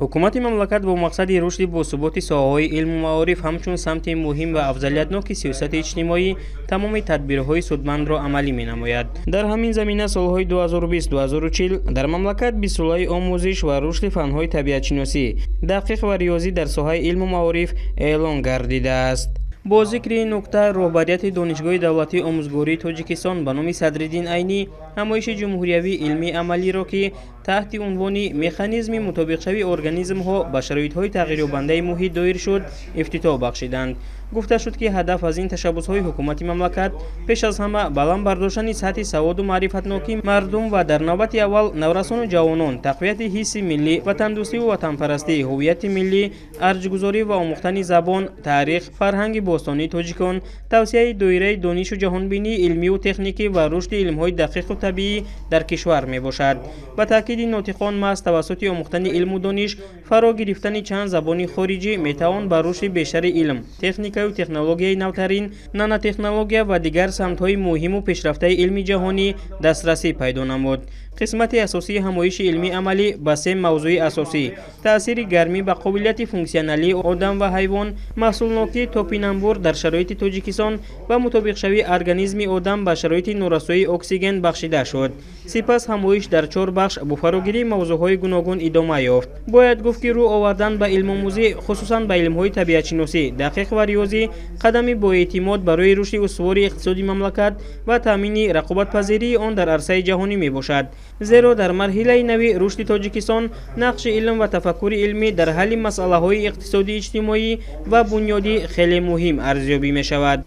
Ҳукумати мамлакат бо мақсади рушди босуботи соҳаҳои илму маориф ҳамчун самти муҳим ва афзалиятноки сиёсати иҷтимоӣ тамоми тадбирҳои судмандро амалӣ менамояд. Дар ҳамин замина солҳои 2020-2040 дар мамлакат бистсолаи омӯзиш ва рушди фанҳои табиатшиносӣ, дақиқ ва риёзӣ дар соҳаи илму маориф эълон гардидааст. Бо зикри ин нукта роҳбарияти Донишгоҳи давлатии омӯзгории Тоҷикистон ба номи Садриддин Айнӣ ҳамоиши ҷумҳуриявии илмии амалиро, ки таҳти унвони механизми мутобиқшавии организмҳо ба шароитҳои тағйирёбандаи муҳит доир шуд, ифтитоҳ бахшиданд. Гуфта шуд, ки ҳадаф аз ин ташаббусҳои ҳукумати мамлакат пеш аз ҳама баланд бардоштани сатҳи саводу маърифатнокии мардум ва дар навбати аввал наврасону ҷавонон, тақвияти ҳисси миллӣ, ватандӯстиву ватанпарастӣ, ҳуввияти миллӣ, арҷгузорӣ ва омӯхтани забон, таърих, фарҳанги бостонии тоҷикон, тавсеаи доираи донишу ҷаҳонбинии илмиву техникӣ ва рушди илмҳои дақиқу табиӣ дар кишвар мебошад. Ба таъкиди нотиқон, маҳз тавассути омӯхтани илму дониш, фаро гирифтани чанд забони хориҷӣ метавон ба рушди бештари илм, техникаю технологияи навтарин, нанотехнология ва дигар самтҳои муҳиму пешрафтаи илми ҷаҳонӣ дастрасӣ пайдо намуд. Қисмати асосии ҳамоиши илмии амалӣ ба се мавзӯи асосӣ: таъсири гармӣ ба қобилияти функсионалии одам ва ҳайвон, маҳсулнокии топинамбур дар шароити Тоҷикистон ва мутобиқшавии организми одам ба шароити норасоии оксиген бахшида шуд. Сипас ҳамоиш дар чор бахш бо фарогирии мавзӯъҳои гуногун идома ёфт. Бояд гуфт, ки рӯ овардан ба илмомӯзӣ, хусусан ба илмҳои табиатшиносӣ, дақиқ ва риёзӣ қадами боэътимод барои рушди устувори иқтисоди мамлакат ва таъмини рақобатпазирии он дар арсаи ҷаҳонӣ мебошад. Зеро дар марҳилаи нави рушди Тоҷикистон нақши илм ва тафаккури илмӣ дар ҳалли масъалаҳои иқтисодӣ, иҷтимоӣ ва бунёдӣ хеле муҳим арзёбӣ мешавад.